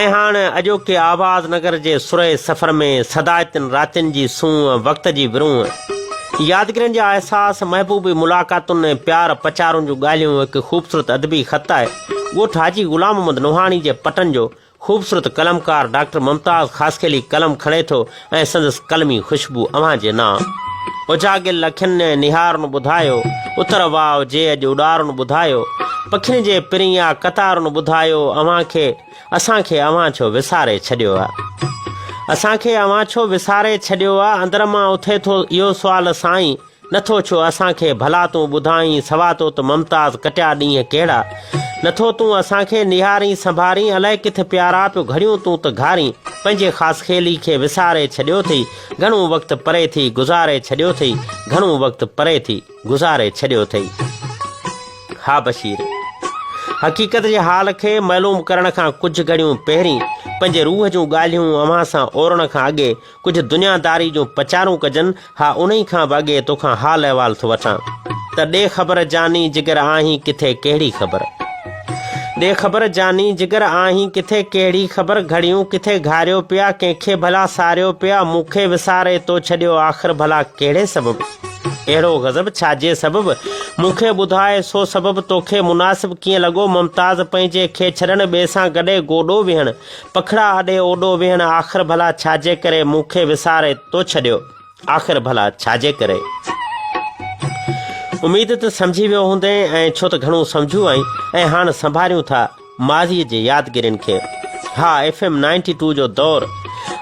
۽ هاڻ اڄوڪي آواز نگر جي سرهي سفر ۾ صدائتين راتين جي سونهن، وقت جي ورونهن، يادگيرين جا احساس، محبوبي ملاقاتن ۽ پيار پچارن جون ڳالهيون هڪ خوبصورت ادبي خط آهي. ڳوٺ حاجي غلام محمد نوحاڻي جي پٽن جو خوبصورت قلمڪار ڊاڪٽر ممتاز خاصخيلي قلم کڻي ٿو ۽ سندس قلمي خوشبو اوهان جي نانء. اجاڳيل اکين نهارن ٻڌايو، اتر واء جي اڄ اڏارن ٻڌايو، پکين جي پرين آ قطارن ٻڌايو، اوهان کي اسان کي اوهان ڇو وساري ڇڏيو آ. اسان کي اوهان ڇو وساري ڇڏيو آ، اندر مان اٿي ٿو اهو سوال سائين. نٿو ڇو اسان کي ڀلا تون ٻڌائين سوا تو ته ممتاز ڪٽيا ڏينهن ڪهڙا نٿو تون اسان کي نهارين سنڀارين الائي ڪٿ پيارا پيو گهڙيون تون ته گهارين پنهنجي خاصخيلي کي وساري ڇڏيو ٿئي گهڻو وقت پري ٿي گذاري ڇڏيو ٿئي گهڻو وقت پري ٿي گذاري ڇڏيو ٿئي. ها بشير! حقيقت جي حال کي معلوم ڪرڻ کان ڪجهه گهڙيون پهرين پنهنجي روح جون ڳالهيون اوهان سان اورڻ کان اڳي ڪجهه دنيا داري جون پچارون ڪجن ها انهي کان به اڳي توکان حال احوال ٿو وٺان ته ڏي خبر جاني جگر آهين ڪٿي ڪهڙي خبر ڏي خبر جاني جگر آهين ڪٿي ڪهڙي خبر گهڙيون ڪٿي گهاريو پيا ڪنهن کي ڀلا ساريو پيا مون کي وساري تو ڇڏيو آخر ڀلا ڪهڙي سبب اهڙو غضب ڇا جي سبب مون کي ٻڌاء سو سبب توکي مناسب ڪيئن لڳو ممتاز پنهنجي کي ڇڏڻ ٻئي سان گڏي گوڏو ويهڻ پکڙا اڏي اوڏو ويهڻ آخر ڀلا ڇاجي ڪري مون کي وساري تو ڇڏيو آخر ڀلا ڇاجي ڪري. اميد ته سمجهي ويو هوندين ۽ ڇو ته گهڻو سمجهو آهين ۽ هاڻ سنڀاريون ٿا ماضيء جي يادگيرين کي. ها ايف ايم نائنٽي ٽو جو دور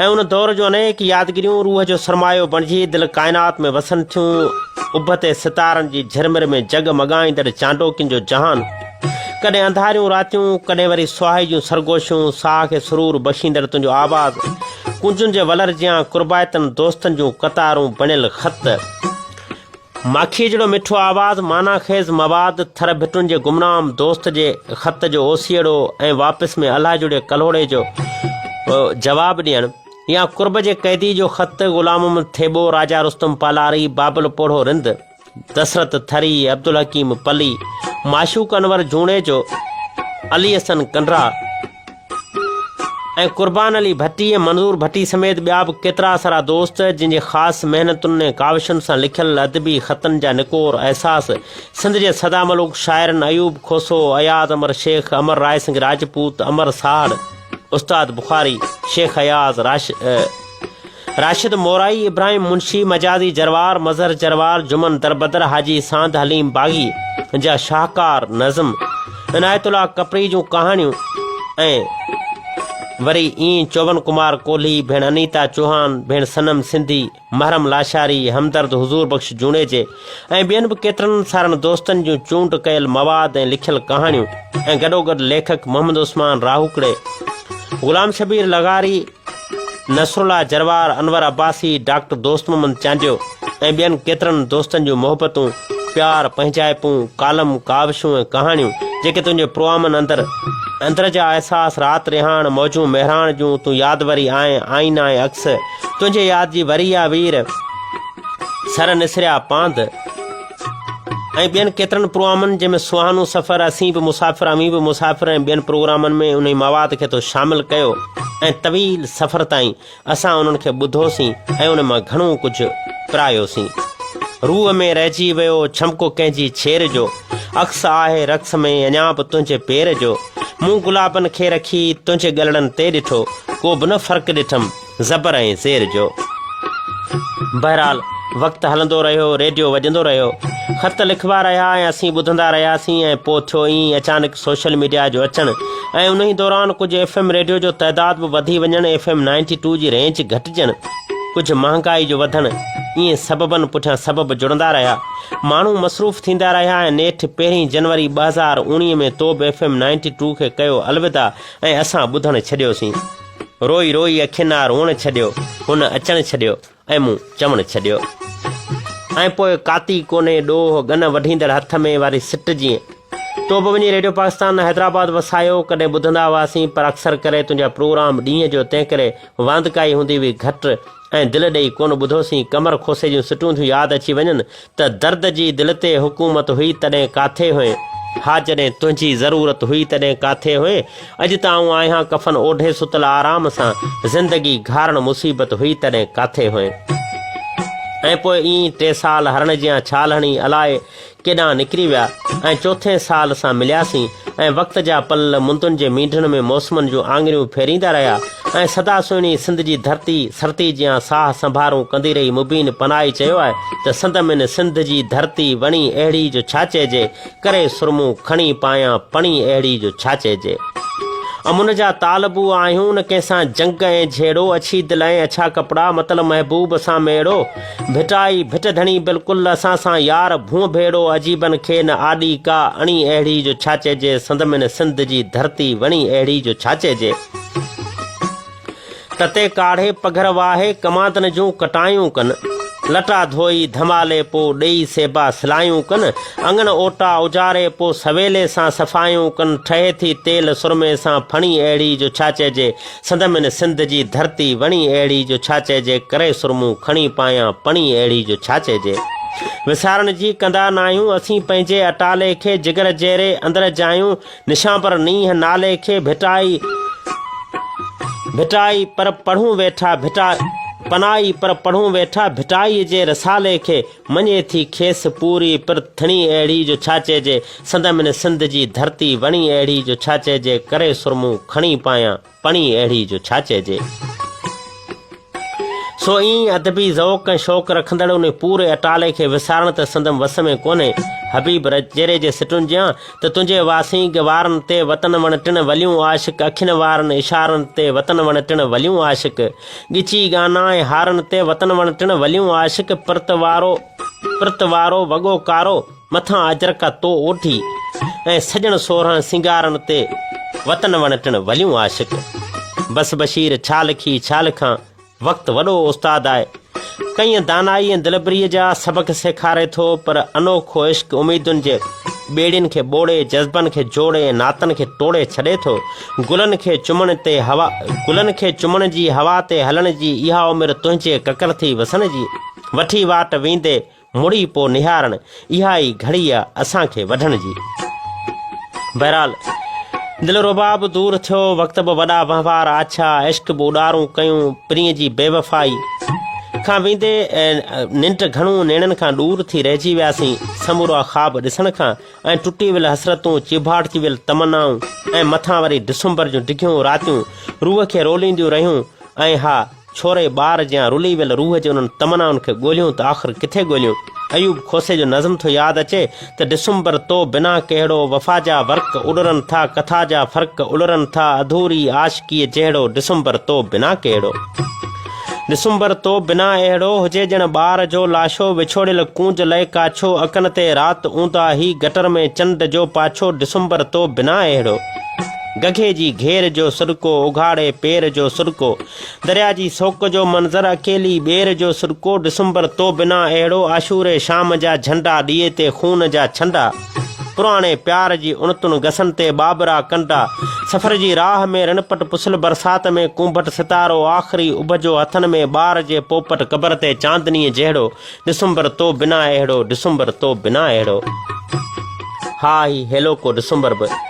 ۽ ان دور جون انيڪ يادگيريون روح جو سرمايو بڻجي دل ڪائنات ۾ وسن ٿيون. اڀ تي ستارن جي جهرمر ۾ جڳ مڳائيندڙ چانڊوڪين جو جهان. ڪڏهن انڌاريون راتيون، ڪڏهن وري سهائي جون سرگوشيون، ساهه کي سرور بخشيندڙ تنهنجو آواز، ڪونجن جي ولر جيان قربائتن دوستن جون قطارون بڻيل خط، ماکيء جهڙو مٺو آواز، معنيٰ خيز مواد، ٿر ڀٽن جي گمنام دوست جي خط جو اوسيئڙو ۽ واپس ۾ الله جڙي ڪلهوڙي جو جواب ڏيڻ، يا قرب جي قيدي جو خط، غلام محمد ٿيٻو، راجا رستم پالاري، بابل پوڙهو رند. دسرت ٿري، عبدالحڪيم پلي، معشوق انور جوڻيجو، علي حسن ڪنڊرا ۽ قربان علي ڀٽي ۽ منظور ڀٽي سميت ٻيا به ڪيترا سارا دوست جن جي خاص محنتن ۽ ڪاوشن سان لکيل ادبي خطن جا نڪور احساس سنڌ جي سدا ملوڪ شاعرن ايوب کوسو، اياز امر شيخ، امر راء سنگهه راجپوت، امر ساهڙ، استاد بخاري، شيخ اياز، راشد مورائي، ابراهيم منشي، مجازي جروار، مظهر جروار، جمن دربدر، حاجي ساند حليم باغي جا شاهڪار نظم، عنايت الله ڪپري جون ڪهاڻيون ۽ وري ائين چوون ڪمار ڪولهي، ڀيڻ انيتا چوهان، ڀيڻ صنم سنڌي، محرم لاشاري، همدرد حضور بخش جوڻيجي ۽ ٻين به ڪيترن سارن دوستن جون چونڊ ڪيل مواد ۽ لکيل ڪهاڻيون ۽ گڏوگڏ ليکڪ محمد عثمان راهوڪڙي، غلام شبير لغاري، نصرالله جروار، انور عباسي، ڊاڪٽر دوست محمد چانڊيو ۽ ٻين ڪيترن دوستن جون محبتون، پيار، پنهنجائپون، ڪالم، ڪاوشون ۽ ڪهاڻيون جيڪي تنهنجي پروامن اندر اندر جا احساس، رات رهاڻ، موجون مهراڻ جون، تون ياد وري آئين، آئينا ۽ عڪس، تنهنجي ياد جي وري آ وير، سر نسريا پاند ۽ ٻين ڪيترن پروگرامن جنهن ۾ سهانو سفر، اسين به مسافر اوهين به مسافر ۽ ٻين پروگرامن ۾ انهي مواد کي تو شامل ڪيو ۽ طويل سفر تائين اسان انهن کي ٻڌوسين ۽ ان مان گهڻو ڪجهه پرايوسين. روح ۾ رهجي ويو ڇمڪو ڪنهن جي ڇير جو، عڪس آهي رقص ۾ اڃا به تنهنجي پير جو، مون گلابن کي رکي تنهنجي ڳلڙن تي ڏٺو، ڪو به نه فرق ڏٺم. زبر ۽ زير جو. بهرحال وقت هلندو رهيو، ريڊيو وڄندو رهيو، خط لکبا رهيا ۽ اسين ٻڌندا رهياسين ۽ پوء ٿيو ائين اچانڪ سوشل ميڊيا جو اچڻ ۽ انهي دوران ڪجهه ايف ايم ريڊيو جو تعداد به وڌي وڃڻ، ايف ايم نائنٽي ٽو جي رينج گهٽجڻ، ڪجهه مهانگائي جو وڌڻ، ائين سببن پٺيان سبب جڙندا رهيا، ماڻهو مصروف ٿيندا رهيا ۽ نيٺ پهرين جنوري 2019 ۾ تو به ايف ايم نائنٽي ٽو کي ڪيو الوداع ۽ اسان ٻڌڻ ڇڏيوسين. روئي روئي اکين آ روئڻ ڇڏيو، هن اچڻ ڇڏيو ۽ مون چوڻ ڇڏيو. ۽ پوء ڪاتي ڪونهي ڏوهه، ڳن وڍيندڙ هٿ ۾ واري سٽ جيئن. تو به وڃي ريڊيو پاڪستان حيدرآباد وسايو، ڪڏهن ٻڌندا هئاسين پر اڪثر ڪري تنهنجا پروگرام ڏينهن جو تنهنڪري واندڪائي هوندي هئي گهٽ ۽ دل ڏئي ڪونه ٻڌوسين، قمر کوسي جون سٽون ٿيون ياد اچي وڃن ته درد جي دل تي حڪومت هئي تڏهن ڪاٿي هئين؟ ها جڏهن تنهنجي ضرورت هئي تڏهن ڪاٿي هئين؟ اڄ ته آئون آهيان ڪفن اوڍي ستل آرام سان، زندگي گهارڻ مصيبت هئي تڏهن ڪاٿي هئين؟ ۽ پوء ائين ئي ٽي سال هرڻ جيان ڇال هڻي الائي ڪيڏانهن نڪري ويا ۽ چوٿين سال سان ملياسين ۽ وقت جا پل مندن جي مينڍن ۾ موسمن جون آڱريون ڦيريندا رهيا ۽ سدا سهڻي سنڌ جي ڌرتي سرتي جيان ساهه سنڀارون ڪندي رهي مبين پنائي چيو آهي ته سند من سنڌ جي ڌرتي وڻي اهڙي جو ڇا چئجي ڪري سرمون کڻي پايان پڻي اهڙي جو ڇا چئجي. امن جا طالبو آهيون نه ڪنهن سان جنگ ۽ جهيڙو اڇي دل ۽ اڇا ڪپڙا متل محبوب سان ميڙو ڀٽائي ڀٽ ڌڻي بلڪل اسان سان يار ڀونء ڀيڙو عجيبن کي نه آڏي ڪا اڻي اهڙي جو ڇا چئجي سندمن سنڌ جي ڌرتي وڻي اهڙي جو ڇا چئجي. تتي ڪاڙهي پگهر واهي ڪماندن جون ڪٽايون ڪن، لٽا ڌوئي ڌمالي پو ڏيئي سيبا سلايون ڪن، اڱڻ اوٽا اجاري پو سويلي سان صفايون ڪن، ٺهي ٿي تيل سرمي سان ڦڻي اهڙي جو ڇا چئجي، سندمن سنڌ جي ڌرتي وڻي اهڙي جو ڇا چئجي، ڪري سرمون کڻي پايان پڻي اهڙي جو ڇا چئجي. وسارڻ جي ڪندا ناهيون اسين پنهنجي اٽالي کي، جگر جيري اندر جايون نشانبر نينهن نالي کي ڀٽائي ڀٽائي پر پڙهون ويٺا ڀٽا پنائي پر پڙهون ويٺا ڀٽائي جي رسالي کي مڃي ٿي کيس پوري پر ٿڻي اهڙي جو ڇا چئجي سندم هن سنڌ جي ڌرتي وڻي اهڙي جو ڇا چئجي ڪري سرمون کڻي پايان پڻي اهڙي جو ڇا چئجي. سو ائين ئي ادبي ذوق ۽ شوق رکندڙ انهي پوري اٽالي کي وسارڻ ته سندم وس ۾ ڪونهي. حبيب رجيري جي سٽن جيان ته تنهنجي واسينگ وارن تي وطن وڻ ٽڻ وليون عاشق اکين وارن اشارن تي وطن وڻ ٽڻ وليون عاشق ڳچي ڳانا ۽ هارن تي وطن وڻ ٽڻ وليون عاشق پرت وارو پرت وارو وڳو ڪارو مٿان اجرڪ تو اوڍي ۽ سڄڻ سورهن سينگارن تي وطن وڻٽڻ وليون عاشق. بس بشير ڇا لکي ڇا لکان، وقت وڏو استاد آهي. ڪئين دانائي ۽ دلبريء جا سبق سيکاري ٿو پر انوکو عشق اميدن جي ٻيڙين کي ٻوڙي، جذبن کي جوڙي ۽ ناتن کي ٽوڙي ڇڏي ٿو. گلن کي چمڻ تي هوا گلن کي چمڻ جي هوا تي هلڻ جي اها عمر تنهنجي ڪڪر ٿي وسڻ جي. وٺي واٽ ويندي مڙي پو نهارڻ، اها ئي گهڙي آ اسان کي وڍڻ جي. بهرحال دلربا به دور ٿيو، وقت به وڏا وهنوار آڇيا، عشق به اڏارون ڪيون، پرينء جي بيوفائي کان ويندي ننڊ گهڻو نيڻن کان ڏور ٿي رهجي وياسين، سمورا خواب ڏسڻ کان ۽ ٽٽي ويل حسرتون، چيڀاٽجي ويل تمنائون ۽ مٿان وري ڊسمبر جون ڊگهيون راتيون روح کي رولينديون رهيون ۽ ها! ڇوري ٻار جيان رلي ويل روح جي انهن تمنائن کي ڳوليون ته آخر ڪٿي ڳوليون؟ ايوب کوسي جو نظم ٿو ياد اچي ته ڊسمبر تو بنا ڪهڙو وفا جا ورق اڏرن ٿا ڪٿا جا فرق الرن ٿا اڌوري عاشقيء جهڙو ڊسمبر تو بنا ڪهڙو ڊسمبر تو بنا اهڙو هجي ڄڻ ٻار جو لاشو وڇوڙيل ڪونج لئه ڪاڇو اکن تي رات اونداهي گٽر ۾ چنڊ جو پاڇو ڊسمبر تو بنا اهڙو گگهي جي گهير جو سڏڪو اگهاڙي پير جو سڏڪو دريا جي سوڪ جو منظر اڪيلي ٻير جو سڏڪو ڊسمبر تو بنا اهڙو عاشوري شام جا جهنڊا ڏيئي تي خون جا ڇنڊا پراڻي پيار جي اڻتن گسن تي ٻاٻرا ڪنڊا سفر جي راهه ۾ رڻپٽ پسل برسات ۾ ڪونڀٽ ستارو آخري اڀ جو هٿن ۾ ٻار جي پوپٽ قبر تي چاندنيء جهڙو ڊسمبر تو بنا اهڙو ڊسمبر تو بنا اهڙو. ها هي هيلوڪو ڊسمبر به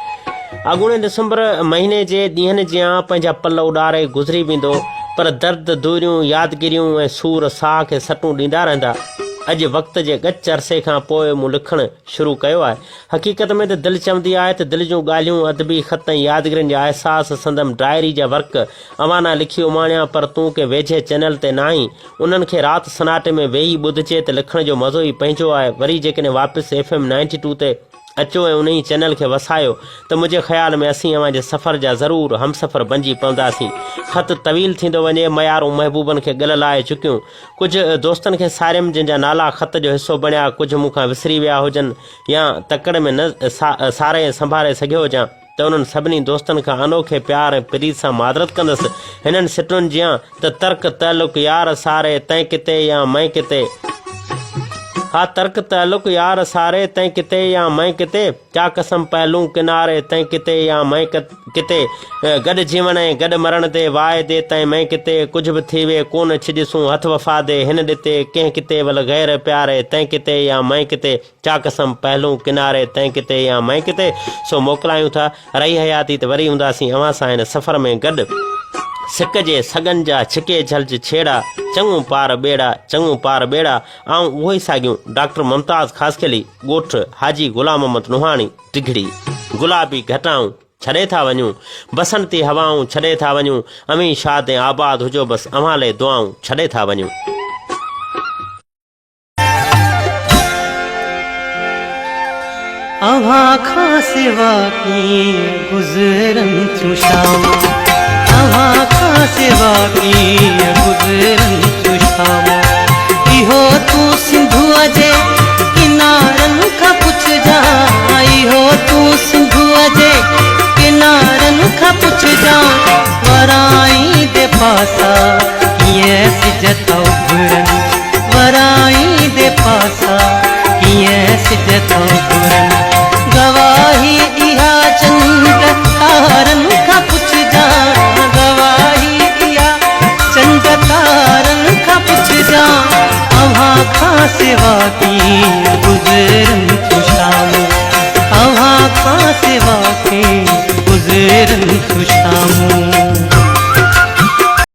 اڳوڻي ڊسمبر مهيني جي ڏينهن جيان پنهنجا پل اڏاري گذري ويندو پر درد، دوريون، يادگيريون ۽ سور ساهه کي سٽون ڏيندا رهندا. اڄ وقت جي ڳچ عرصي کان پوء مون لکڻ شروع ڪيو آهي. حقيقت ۾ ته دل چوندي آهي ته دل جون ڳالهيون، ادبي خط ۽ يادگيرين جا احساس سندم ڊائري جا ورق اوهان ڏانهن لکي اماڻيان پر تون ڪنهن ويجهي چينل تي ناهين. انهن کي رات سناٽي ۾ ويهي ٻڌجي ته لکڻ جو مزو ئي پنهنجو آهي. وري جيڪڏهن واپس ايف ايم نائنٽي ٽو تي اچو ۽ انهي چينل کي وسايو ته منهنجي خيال ۾ اسين اوهان جي سفر جا ضرور همسفر بنجي پونداسين. خط طويل ٿيندو وڃي، ميارون محبوبن کي ڳل لائي چڪيون. ڪجهه دوستن کي ساريم جن جا نالا خط جو حصو بڻيا، ڪجهه مون کان وسري ويا هجن يا تڪڙ ۾ نه ساري ۽ سنڀاري سگهيو هجان. ته انهن سڀني دوستن کان انوکي پيار ۽ پريت سان معذرت ڪندس. هنن سٽن جيان ته ترڪ تعلق يار ساري تنهن ڪتي يا مئن ڪتي. ها ترڪ تعلق يار ساري تنهن ڪتي يا مئن ڪتي، چا قسم پهلون ڪناري تنهن ڪتي يا مئن ڪتي، گڏ جيوڻ ۽ گڏ مرڻ the واعدي تنهن مئن ڪتي، ڪجهه به ٿيوي ڪونه ڇڄسون هٿ وفا the هن ڏتي، ڪنهن ڪتي ول غير پياري تنهن ڪتي يا مئن ڪتي، چا قسم پهلون ڪناري تنهن ڪتي يا مئن ڪتي، سو موڪلايون ٿا. رهي حياتي ته وري هونداسين اوهان سان هن سفر ۾ گڏ. سڪ جي سڳن جا ڇڪي جهلج ڇيڙا، چڱو پار ٻيڙا، چڱو پار ٻيڙا، آئون اهو ئي ساڳيون ڊاڪٽر ممتاز خاصخيلي، ڳوٺ حاجي غلام محمد نوحاڻي، ڊگهڙي. گلابي گهٽائون ڇڏي ٿا وڃون، بسنتي هوائون ڇڏي ٿا وڃون، اوهين شاد ۽ آباد هجو بس اوهان لئه دعائون ڇڏي ٿا وڃون. اوهان کان سوا ڪيئن گذرن ٿيون شامون اوهان کان سوا ڪيئن گذرن ٿيون شامون اهو تون سنڌوء جي ڪنارن کان پڇجان اهو تون سنڌوء جي ڪنارن کان پڇجان ورائيندي پاسا ڪيئن سج ٿا اڀرن ورائيندي پاسا ڪيئن سج ٿا اڀرن گواهي اها چنڊ تارن کان پڇجان گواهي اها چنڊ تارن کان پڇجان اوهان کان سوا ڪيئن گذرن.